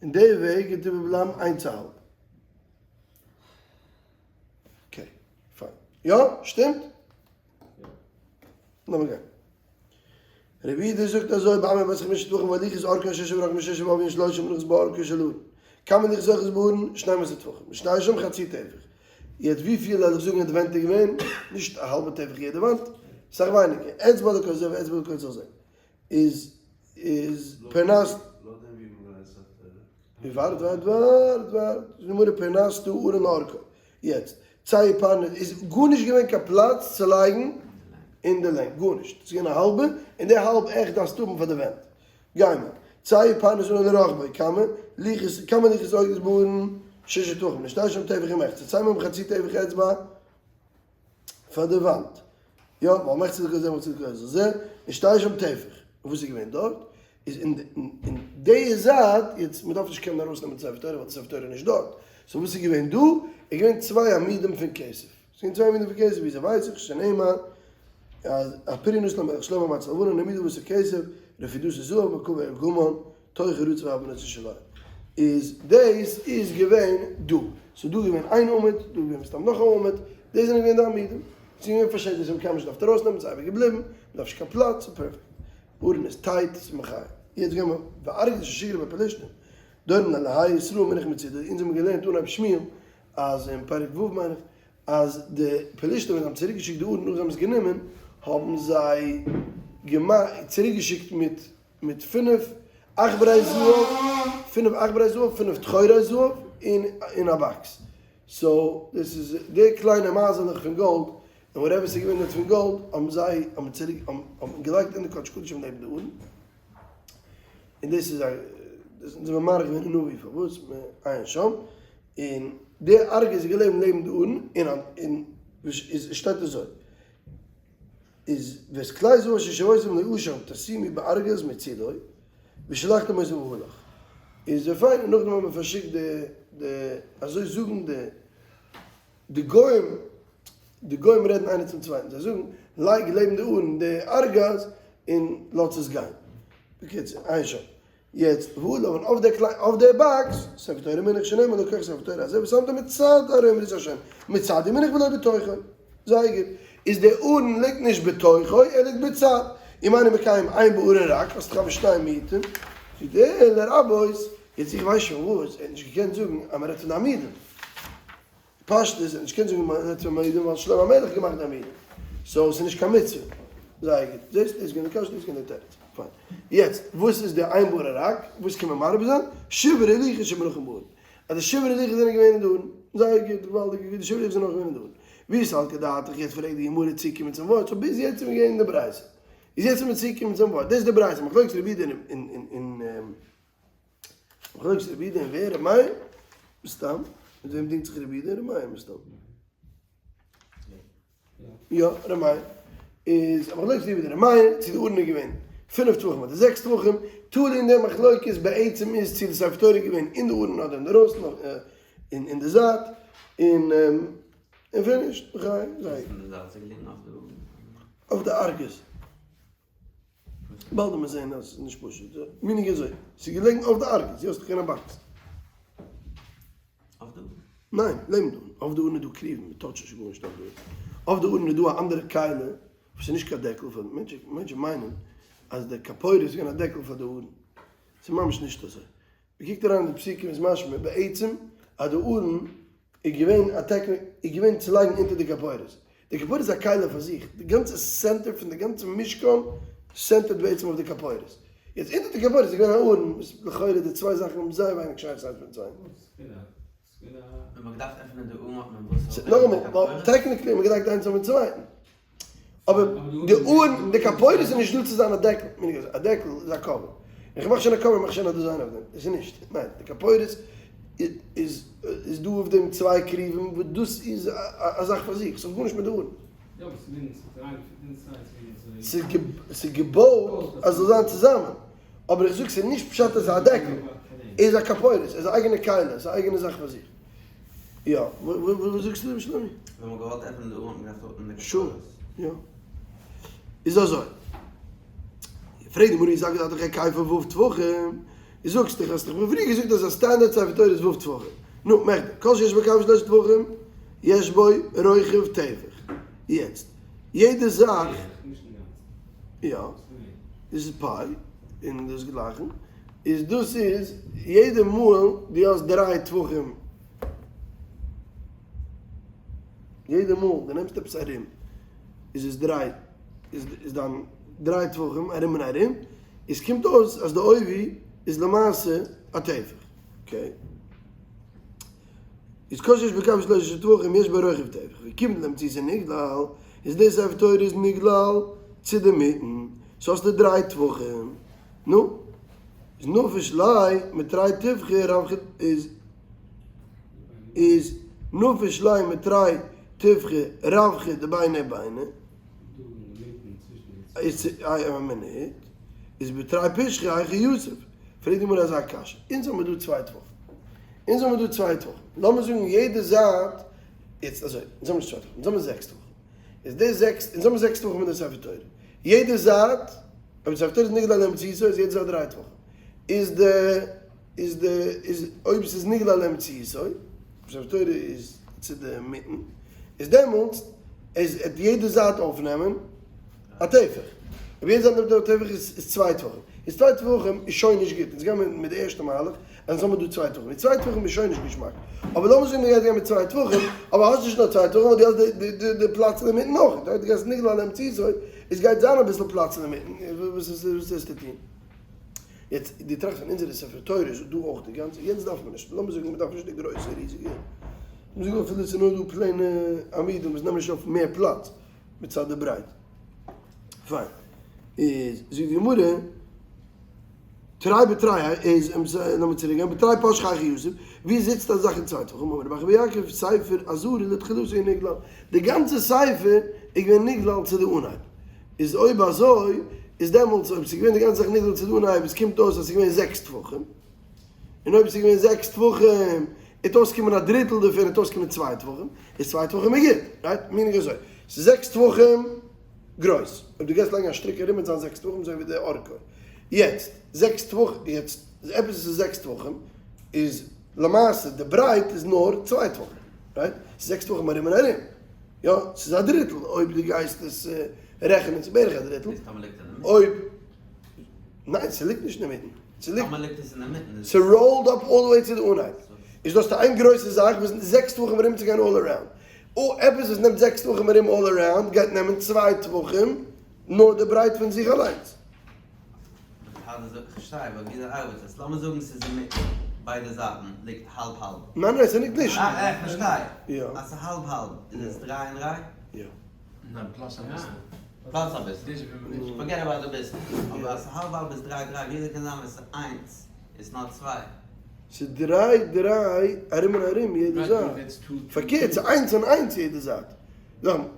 און די וועג וועט איבערבלייבן איינס א האלב. Okay, פיין. יא? שטימט? לאמיר גיין. רבי יהודה זאגט אזוי, באמה בת חמשה טפחים והלוחות ארכן ששה ורחבן ששה ועוביין שלושה מונחות באורכו של ארון. כמה לוחות אוחזות בארון? 12 טפחים. ושתים שם חצי טפח. יעצט וויפיל זאל איך זאגן איז די ווענט געווען? נישט א האלבע טפח יעדע וואנט, סאך ווייניגער. אצבע לכל זה ואצבע לכל זה. איז איז פרנסת. ווארט ווארט ווארט ווארט, די גמרא פרנסת ארון לארכו. יעצט, צא פרנס איז גארנישט געווען קיין פלאץ צו לייגן אין די לענג, גארנישט, ס'איז געווען א האלבע, און די האלב עכט דארפסטו האבן פאר די ווענט. גיימער. צא פרנס ארון לרחבו, כמה לוחות, כמה לוחות אוחזות בארון ששה טפחים, ושתים שם טפח ומחצה, צא מהם חצי טפח אצבע פאר די וואנט. יא, ווייל מחצה לכל זה מחצה לכל זה, ושתים שם טפח. און וואס איז געווען דארט? איז אין די זייט, יעצט מען דארף נישט קענען ארויסנעמען די ספר תורה ווייל די ספר תורה איז נישט דארט, so וואס איז געווען דא? איז געווען צוויי עמודים פון כסף, ס'איז געווען צוויי עמודים פון כסף, וויאזוי ווייס איך? שנאמר אז הפרי נתן המלך שלמה מצה לבנה העמידו בשר כסף, רפידות זהב מרכבה ארגמן, תוך רצוא ואבן נצר שלהם. איז דאס איז געווען דא, ס'איז דא געווען איין עמוד, דא איז געווען מסתם נאך א עמוד, דאס זענען געווען די עמודים, ס'איז געווען פארשעדענע, זיי האבן קיינמאל נישט געדארפט ארויסנעמען, ס'איז אייביג געבליבן, מ'דארף נישט קיין פלאץ, ס'איז perfect. ארון איז tight, ס'איז מחיה. יעצט גייען מיר וארגז ששיגרו בפלשתים, דורון לאלהי ישראל מונח מצידו, אונז האבן געלערנט אנהייב שמואל אז אין פרק ו' מיין איך, אז די פלשתים ווען זיי האבן צוריק געשיקט די ארון נאך זיי האבן עס גענומען, האבן זיי צוריק געשיקט מיט מיט פינף עכברי זהב, פינף עכברי זהב, פינף טחורי זהב, און און א box. So דאס איז די קליינע מייזעלעך פון גאלד, און whatever ס'איז געווען דארט פון גאלד, האבן זיי האבן צוריק האבן געלייגט אין די קודש קדשים נעבן די ארון. און דאס איז א דאס זענען מיר מאריך געווען אין נביא פארוואס מעין שם, און די ארגז איז געלעבן לעבן די ארון, און און איז שטייט אזוי. איז ואת כלי זהב אשר שבותם לאשם תשימי בארגז מצידו ושלחתם אותו והלך. איז זייער פיין און נאכדעם האט מען פארשיקט די די אזוי זאגן די די גוים די גוים רעדן איינער צום צווייטן זיי זאגן לייג לעבן די ארון די ארגז און לאז עס גיין. בקיצור עיין שם. יעצט והוא לבן אויף די קליין אויף די box, ספר תורה מונח שנאמר לקח ספר תורה הזה ושמתו מצד ארון ברית השם, מצד ימינך ולא בתוכו. זייער גוט. איז די ארון ליגט נישט בתוכו, ער ליגט בצד. אם אינו מקיים אין בארון רק, האסט דאך אבער שני מיעוטים. זאגט ער לרבות, יעצט איך ווייס שוין וואס, ער האט נישט געקענט זאגן אז מען רעדט פון די עמודים. פשטות האט נישט געקענט זאגן מען רעדט פון עמודים ווייל שלמה המלך האט געמאכט די עמודים. So ס'איז נישט קיין מצוה. זייער גוט. זעסט? דאס איז געווען די קשיא, דאס איז געווען די תירוץ. פיין. יעצט, וואס איז די אין בארון רק? וואס קען מען מרבה זיין? שברי לוחות שמונחים בארון. אז די שברי לוחות זענען געווען אין די ארון. זייער גוט, געוואלדיג גוט, די שברי לוחות זענען אויך געווען אין די ארון. ווי סלקא דעתך, יעצט פרעגט די גמרא צוקומען צום ווארט, so ביז יעצט איז מען געווען אין די ברייתא. איז יעצט איז מען צוגעקומען צום ווארט. דאס איז די ברייתא, מחלוקת רבי יהודה און מחלוקת רבי יהודה און ווער? ר' מאיר? מסתם. מיט וועם דינגט זיך רבי יהודה? ר' מאיר מסתם. יא, ר' מאיר. איז א מחלוקת רבי יהודה און ר' מאיר, צו די ארון איז געווען פינף טפחים אדער זעקס טפחים, תלוי אין די מחלוקת בעצם איז צו די ספר תורה איז געווען אין די ארון אדער אינדערויסן אין די זייט, און און finished, זייער גוט. אויף די ארגז. באלד וועט מען זען אז ס'איז נישט פשוט. meaning אזוי, ס'איז געלעגן אויף די ארגז, יא, ס'איז דאך געווען א box. אויף די ארון? ניין, לעבן די ארון. אויף די ארון איז דא כרובים, מען touch ט נישט גארנישט אויף די ארון. אויף די ארון איז דא א אנדערע כלי וואס איז נישט קיין דעקל פאר מענטשן, מענטשן מיינען אז די כפורת איז געווען א דעקל פאר די ארון. ס'איז ממש נישט אזוי. מען קוקט אריין אין די פסוקים איז משמע בעצם אז די ארון איז געווען א טעקניק איז געווען צו לייגן אונטער די כפורת. די כפורת איז א כלי פאר זיך, די גאנצע center פון די גאנצע משכן center ט בעצם אויף די כפורת. יעצט אונטער די כפורת איז געווען א ארון, וואס לכאורה די צוויי זאכן האבן זייער ווייניג שייכות איינס מיטן צווייטן. ווען מ'האט געדארפט עפענען די ארון האט מען וואס? נאכאמאל, ווייל technically האט מען געדארפט איינס אויפן צווייטן. אבער די ארון, די כפורת איז נישט דא צו זיין א דעקל, מיין איך א דעקל איז א cover. איך מאך שוין א cover מאך שוין א design אויף דעם, עס איז נישט, ניין, די כפורת איז איז דא אויף דעם צוויי כרובים וואס דאס איז א זאך פאר זיך, ס'האט גארנישט מיט די ארון. ס'איז געבויט אז ס'זאל זיין צוזאמען, אבער איך זאג ס'איז נישט פשט אז ס'איז א דעקל, איז א כפורת, איז א אייגענע כלי, איז א אייגענע זאך פאר זיך. יא, וואס זאגסטו רבי שלומי? ווען מ'האט געוואלט עפענען די ארון האט מען געדארפט אויפנעמען די כפורת. יא. איז אזוי. פרעגט די גמרא אי סלקא דעתך היקפו ו' טפחים, דו זאגסט דאך האסט דאך מיר פריער געזאגט אז א standard ספר תורה איז ו' טפחים. נו, מכדי, כל שיש בו היקפו שלשה טפחים, יש בו רוחב טפח. יעצט, יעדע זאך. יא. דאס איז pi, און דאס גלייכן. איז דאס איז יעדע מאל דו האסט דריי טפחים, יעדע מאל דו נעמסט עפעס ארום איז עס דריי, איז דיין דריי טפחים ארום און ארום, איז קומט אויס אז די עובי איז למעשה א טפח, okay. איז כל שיש בהיקפו שלשה טפחים יש בו רוחב טפח, וכיון דלאמצעיתו נגלל, איז די ספר תורה איז נגלל צו די מיטן, so האסטו דריי טפחים. נו, איז נפיש ליה מתרי טפחי רווחא איז איז נפיש ליה מתרי טפחי רווחא דביני ביני איז איי א מינוט איז בתרי פשחי היכי יתיב פרעגט די גמרא אזא קשיא אונז האמיר דא צוויי טפחים אונז האמיר דא צוויי טפחים לאמיר זאגן יעדע זייט יעצט אזוי אונז האמיר נישט צוויי טפחים אונז האמיר זעקס טפחים איז די זעקס אונז האמיר זעקס טפחים אין די ספר תורה יעדע זייט אויב ספר תורה איז נגלל לאמצעיתו איז יעדע זייט דריי טפחים. איז די איז די איז אויב ס'איז נגלל לאמצעיתו, אויב ספר תורה איז צו די מיטן, איז דעמאלטס איז עט יעדע זייט אויפנעמען א טפח. אויב יעדע זייט נעמט אויף א טפח איז איז צוויי טפחים. איז צוויי טפחים איז שוין נישט גוט. אונז גייען מיר מיט די ערשטע מהלך אז אונז האמיר דא צוויי טפחים. איז צוויי טפחים איז שוין נישט געשמאק. אבער לאמיר זאגן מ'גייט גיין מיט צוויי טפחים, אבער האסט נישט נאר צוויי טפחים, ווייל דו האסט די די די פלאץ אינמיטן אויך. דו גייסט נגלל לאמצעיתו. עס גייט זיין אביסל פלאץ אינמיטן, וואס וועסטו טון? יעצט דו טראכסט פון אונזערע ספר תורה איז דא אויך די גאנצע, יענץ דארף מען נישט, לאמיר זאגן מען דארף נישט די גרויסע ריזיגע, לאמיר זאגן אפילו עס איז נאר דא plain ע עמודים וואס נעמען נישט אויף מער פלאץ מצד די ברייט, פיין, איז זאגט די גמרא, תרי בתרי איז, לאמיר צוריק גיין, בתרי פשחי היכי יתיב, ווי זיצט אזא זאך אין צוויי טפחים, אמר רב אחא בר יעקב, ספר עזרה לתחילתו נגלל, די גאנצע ספר איז געווען נגלל צו די אנהייב, איז אויב אזוי, איז דעמאלטס אויב ס'איז געווען די גאנצע זאך נגלל צו די אנהייב, עס קומט אויס אז ס'איז געווען זעקס טפחים, און אויב ס'איז געווען זעקס טפחים, וועט אויסקומען א דריטל דערפון וועט אויסקומען צוויי טפחים, איז צוויי טפחים איז גוט, right? meaning אזוי, ס'איז זעקס טפחים גרויס, אויב דו גייסט לייגן א שטריק ארום וועט זיין זעקס טפחים אזוי ווי די ארכו. יעצט, זעקס טפחים, יעצט, עפעס וואס איז זעקס טפחים, איז למעשה די ברייט איז נאר צוויי טפחים, right? ס'איז זעקס טפחים ארום און ארום. יא, ס'איז א דריטל אויב דו גייסט עס רעכענען, ס'איז בערך א דריטל. אויב, ניין, ס'ליגט נישט אינמיטן. ס'ליגט, ס'rolled up all the way צו די אנהייב. איז דאס איין גרויסע זאך וואס זעקס טפחים ארום צו גיין all around. או עפעס וואס נעמט זעקס טפחים ארום all around גייט נעמען צוויי טפחים נאר די ברייט פון זיך אליינס. כ'פארשטיי, אבער וויאזוי ארבעט עס? לאמיר זאגן ס'איז אינמיטן, ביידע זייטן ליגט האלב האלב. ניין ניין ס'ליגט נישט. אה איך פארשטיי. יא. אז ס'איז האלב האלב איז עס דריי און דריי? יא. ניין plus אביסל. plus אביסל. forget about אביסל. אבער אז ס'איז האלב האלב איז דריי דריי, וויאזוי קען זיין ווען ס'איז איינס איז נאר צוויי? ס'איז דריי דריי ארום און ארום יעדע זייט. פארקערט ס'איז איינס און איינס יעדע זייט.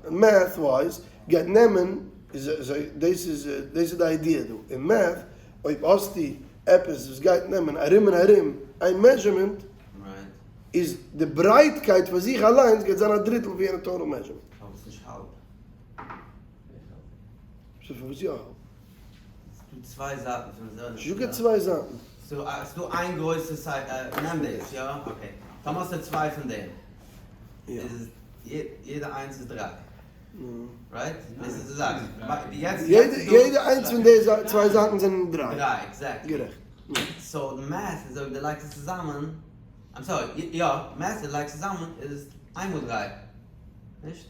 math wise גייט נעמען דאס איז דאס איז די idea דא. אין math אויב האסטו עפעס וואס גייט נעמען ארום און ארום איין measurement איז די ברייטקייט פאר זיך אליינס גייט זיין א דריטל פון יענע total measurement. פארוואס נישט האלב? סאו פארוואס יא האלב? ס'דא צוויי זייטן פון די זעלבע. נישטא קיין צוויי זייטן. סאו ס'דא איין גרויסע side, נעם דאס, יא? okay. טאמער האסטו צוויי פון דעם, איז יעדע איינס איז דריי. right? דאס איז די זאך. יעדע איינס פון די צוויי זייטן זענען דריי. דריי, exactly. גערעכט. so די math איז אויב דו לייגסט עס צוזאמען, I'm sorry, יא, math דו לייגסט צוזאמען איז עס איין מאל דריי. נישט?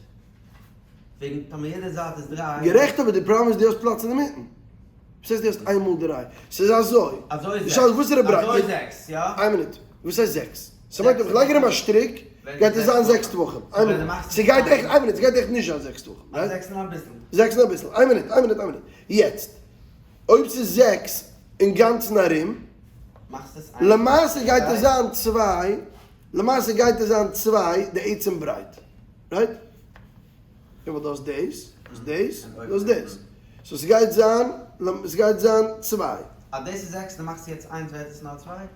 וועגן טאמער יעדע זייט איז דריי. גערעכט אבער די פראבלעם איז דו האסט פלאץ אינמיטן. וואס הייסט דו האסט איין מאל דריי? ס'איז אזוי. אזוי איז די שאלה איז זעקס. וואסערע ברייט. אזוי איז זעקס, יא? איין מינוט. וואס הייסט זעקס? ס'מיינט אויב איך לייג ארום א שטריק גייט עס זיין זעקס טפחים. איין מינוט. ס'גייט עכט, איין מינוט, ס'גייט עכט נישט זיין זעקס טפחים. רייט? זעקס און אביסל. זעקס און אביסל. איין מינוט, איין מינוט, איין מינוט. יעצט, אויב ס'איז זעקס אינגאנצן ארום, למעשה גייט עס זיין צוויי, למעשה גייט עס זיין צוויי די עצם ברייט. רייט? יא ווייל דו האסט דאס, דו האסט דאס, דו האסט דאס. so ס'גייט זיין, ס'גייט זיין צוויי. אז דאס איז זעקס דו מאכסט יעצט איינס ווערט עס נאר צוויי?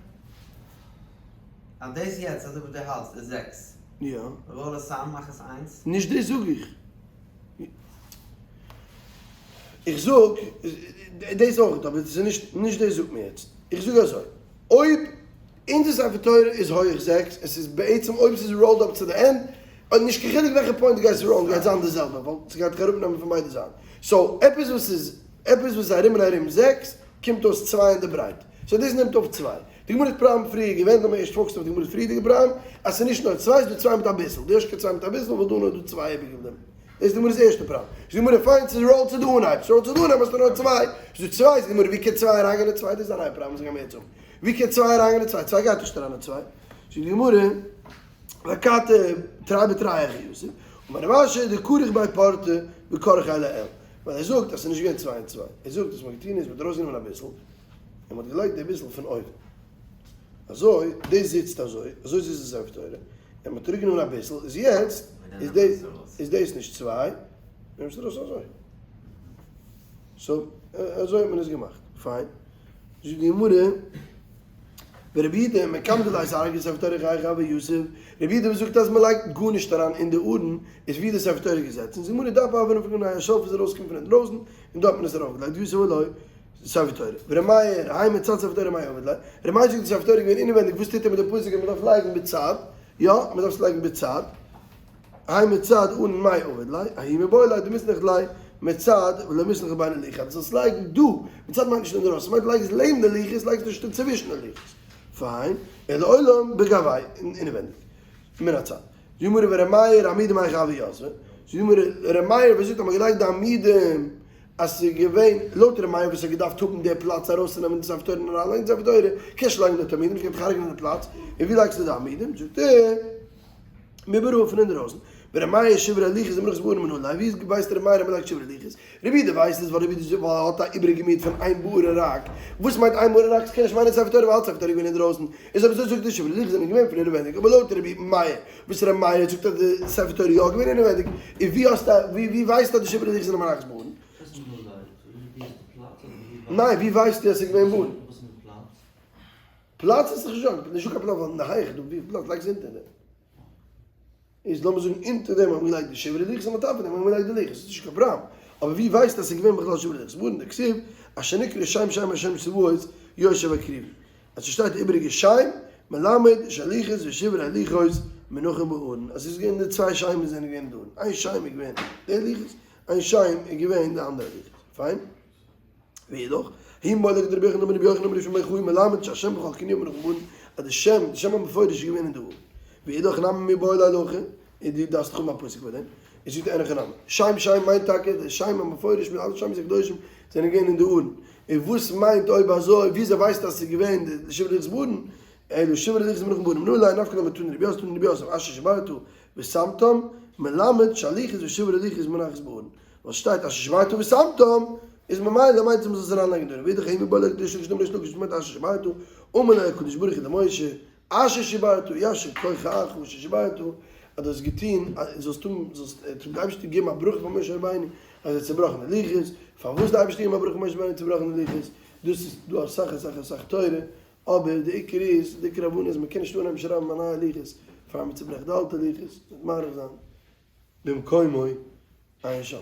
אז דאס יעצט אזוי ווי דו האלסט איז זעקס. יא. roll עס צאם מאך עס איינס. נישט דאס זאג איך. איך זאג, דאס אויך, אבער ס'איז נישט, נישט דאס זאגט מען יעצט. איך זאג אזוי, אויב אונזער ספר תורה איז הויעך זעקס, עס איז בעצם אויב עס איז rolled up צו די end, און נישט קיין חילוק וועלכע point דו גייסט roll ן גייט זיין די זעלבע, ווייל ס'גייט דיך אראפנעמען פון ביידע זייטן. so עפעס וואס איז, עפעס וואס איז ארום און ארום זעקס, קומט אויס צוויי אין די ברייט. so דאס נעמט אויף צוויי. די גמרא'ס פראבלעם פריער געווען, לאמיר ערשט focus ן אויף די גמרא'ס פריערדיגע פראבלעם, אז ס'איז נישט נאר צוויי, ס'איז דא צוויי מיט אביסל. דו האסט קיין צוויי מיט אביסל, ווייל דא נאר דא צוויי איבער געבליבן. דאס איז די גמרא'ס ערשטע פראבלעם. זאגט די גמרא, פיין, ס'איז rolled צו די אנהייב. ס'איז rolled צו די אנהייב האסטו נאר צוויי. ס'איז דא צוויי, זאגט די גמרא, ווי קען צוויי אריינגיין אין צוויי? דאס איז א נייע פראבלעם וואס גיימיר יעצט האבן. ווי קען צוויי אריינגיין אין צוויי? צוויי גייט נישט אריין אין צוויי. זאגט די גמרא, ואכתי תרי בתרי היכי יתיב, אמר רב אשי דכריך ביה פורתא וכרכיה לעיל. ווייל ער זאגט אז ס'איז נישט געווען צוויי און צוויי. ער זאגט וואס מ'האט געטון איז מ'האט ארויסגענומען אביסל, און מ'האט געלייגט די ביסל פון אויבן. אזוי, דאס זיצט אזוי, אזוי זיצט די ספר תורה, און מ'האט אראפגענומען אביסל, איז יעצט איז דאס איז דאס נישט צוויי, נעמסט ארויס אזוי. so, אזוי האט מען עס געמאכט. פיין. זאגט די גמרא, ורבי יהודה מקם דלית ארגי ספר תורה היכי הוה יתיב, רבי יהודה וואס זאגט אז מ'לייגט גארנישט אריין אין די ארון, איז ווי די ספר תורה געזעצן, זאגט די גמרא, דף עברנו פון א shelf איז ארויסגעקומען פון אינדרויסן, און דא האט מען עס ארויפגעלייגט, יתיב עילויה. ספר תורה. ור' מאיר, האי מצד ספר תורה מאי עביד ליה? ר' מאיר זאגט די ספר תורה איז געווען אינעווענדיג, וואס טוט ער מיט די פסוק אז מען דארף לייגן בצד? יא, מען דארף עס לייגן בצד. האי מצד ארון מאי עביד ליה? ההוא מיבעי ליה דמיסנך ליה מצד ולא מיסנך בין הלוחות. דו זאלסט לייגן דא, מצד מיינט נישט אינדערויסן, מיינט לייג עס לעבן די לוחות, לייג עס נישט אינצווישן די לוחות. פיין, אלא לעולם בגויה, אינעווענדיג. מן הצד. זאגט די גמרא ור' מאיר עמודים היכי הוו יתבי. זאגט די גמרא ר' מאיר וואס זאגט אז מען האט געלייגט די עמודים אז ס'איז געווען, לויט ר' מאיר וואס האט געדארפט האבן די פלאץ ארויסצונעמען די ספר תורה און אריינלייגן די ספר תורה, קענסט לייגן די עמודים, ס'קען דיך הרג'נען די פלאץ, און ווי לייגסטו די עמודים? זאגט ער, מבערא פון אינדערויסן, ור' מאיר שברי לוחות ומונחות בארון מנא ליה, ווי ווייסט ר' מאיר אז מ'לייגט שברי לוחות? רבי יהודה ווייסט עס ווייל רבי יהודה ווייל ער האט א איבעריגע מיעוט פון איין בארון רק, וואס מיינט איין בארון רק? ס'קען נישט מיינען ספר תורה ווייל אלץ ספר תורה איז געווען אינדערויסן, איז אויב אזוי זאגט ער שברי לוחות זענען געווען פון אינעווענדיג, אבער לויט רבי מאיר וואס ר' מאיר זאגט אז די ספר תורה איז יא געווען אינעווענדיג, און ווי האסטו ווי ווי ווייסטו אז די שברי לוחות זענען מונחות בארון? ניין ווי ווייסטו אז ס'איז געווען בארון? פלאץ איז דאך נישט דא, נישטא קיין פלאץ ווייל אין די הייך דא ווי פלאץ לייגסט אונטער דעם. איז לאמיר זאגן אונטער דעם האט מען געלייגט די שברי לוחות און אויף דעם האט מען געלייגט די לוחות, ס'איז נישט קיין פראבלעם, אבער ווי ווייסטו אז ס'איז געווען בכלל שברי לוחות? ווארום דכתיב אשר נקרא שם שם השם צבאות יושב הכרובים, אז ס'שטייט די איבעריגע שם מלמד שהלוחות ושברי הלוחות מונחים בארון, אז ס'איז געווען די צוויי שמות זענען געווען אין די ארון, איין שם איז געווען די לוחות, איין שם איז געווען די אנדערע לוחות, פיין? ואידך, ההוא מיבעי ליה לכדרבי יוחנן אמר רבי יוחנן אמר רבי שמעון בר יוחאי מלמד שהשם בכל כינויו מונח בארון אז די שם, די שם המפורש איז געווען אין די ארון. ואידך נמי מיבעי ליה להכי, און דו דארפסט דאך האבן א פסוק פאר דעם. איז זאגט אין הכי נמי. שם שם מיינט טאקע די שם המפורש מיט אלע שמות הקדושים זענען געווען אין די ארון. און וואס מיינט אויב אזוי, וויאזוי ווייסטו אז ס'איז געווען די שברי לוחות בארון? אלא שברי לוחות מונחים בארון מנא ליה נפקא מינה מתני רבי יוסף תני רבי יוסף אשר שברת ושמתם מלמד שהלוחות ושברי לוחות מונחות בארון. וואס שטייט אשר שברת ושמתם, איז ממילא מיינט עס מ'זאל עס אריינלייגן דערין, ואידך ההוא מיבעי ליה לכדריש לקיש דאמר ריש לקיש מיינט אשר שברת, אמר ליה הקדוש ברוך הוא למשה, אשר שברת, יישר כוחך אשר שברת, אז דו האסט געטון, זאלסט האבן, זאלסט, האט די אייבערשטער געגעבן א ברכה פאר משה רבינו אז ער האט צעבראכן די לוחות, פארוואס די אייבערשטער געגעבן א ברכה משה רבינו האט צעבראכן די לוחות, דאס איז דא אסאך אסאך אסאך תורה, אבער די עיקר איז, די עיקר הבנה איז מ'קען נישט אנהייבן שרייבן א נייע לוחות פאר מ'צעברעכט די אלטע לוחות, מ'וועט מאריך זיין במקומו עיין שם.